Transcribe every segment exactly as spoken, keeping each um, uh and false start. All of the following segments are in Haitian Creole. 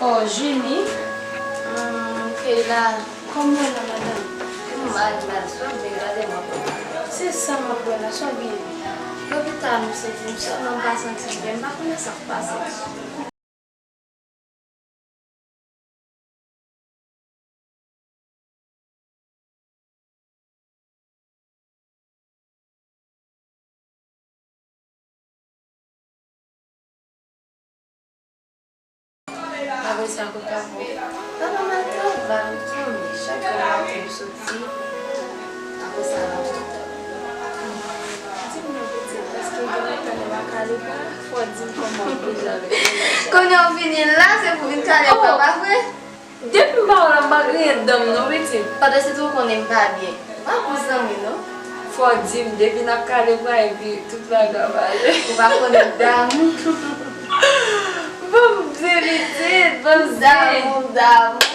Oh, Junie. Hmm, Keyla, kòman w ye la, madanm? M mal, mal, swa byen gade m ap wè. Se sa m ap wè la, swa byen. Lopital, m sezi, m sèlman m pa santi m byen, m pa konnen sa k pase. Apre sa, kote w ap ye? Papa m al travay, ou konnen, chak jou maten m soti. Apre sa, l ap Di m non, pitit, èske gen lontan nou pa kale bra? Fò w di m kòman w ap bouje avèk mennaj ou. Kounye a w vini la, se pou vin kale bra, pa vre? Depi m pa wè w la, m pa griyen dan m non, pitit. Pandan se tan w konnen m pa byen. M pa bon zanmi non. Fò w di m, depi n ap kale bra, epi tout bagay ap ale. Ou pa konnen damou. Ban m di, pitit, ban m di. Damou, damou.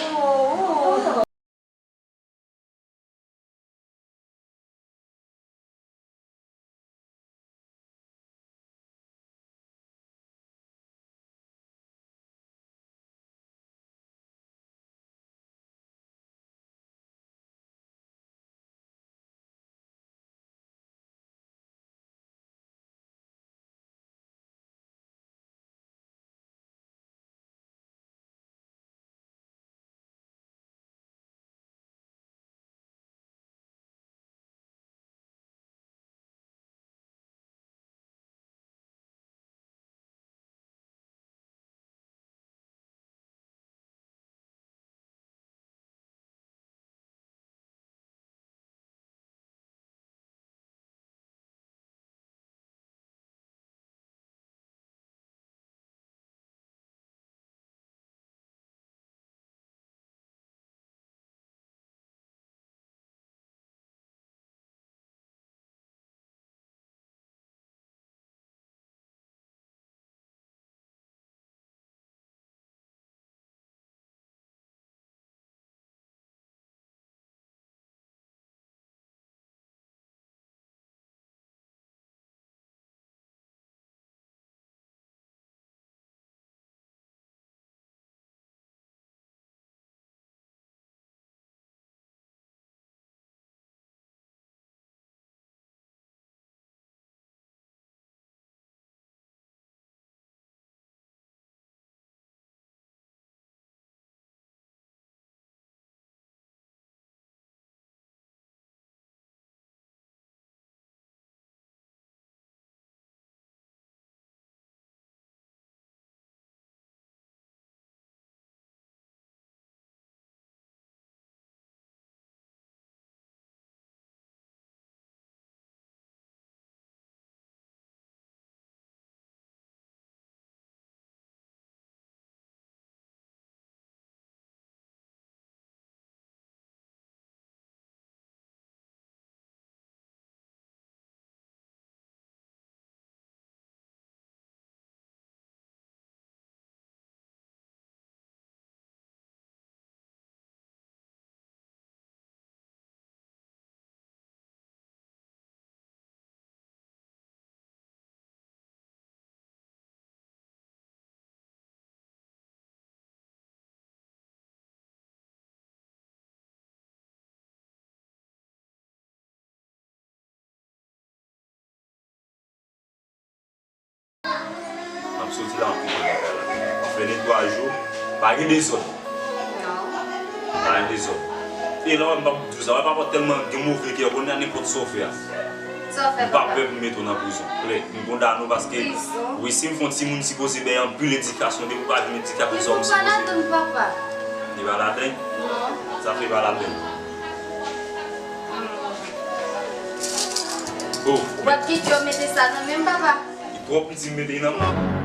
M ap soti la, m ap kite lakay la. Fè netwayaj yo. Pa gen dezòd. Non. Pa gen dezòd. E la, m p ap di w sa, pa pòt tèlman gen move kè, konnen a nenpòt sa w fè a. Sa w fè, papa? M pa pè pou m mete w nan prizon. Klè, m kondane w paske, wi, si m fè yon timoun sipoze bay anpil edikasyon, depi w pa jwenn edikasyon sa w sipoze. Li pa ladann, papa. Li pa ladann? Non. Sa fè pa ladann. Oh, ou p ap kite yo mete sa nan men m, papa? Li twò piti m mete nan men w.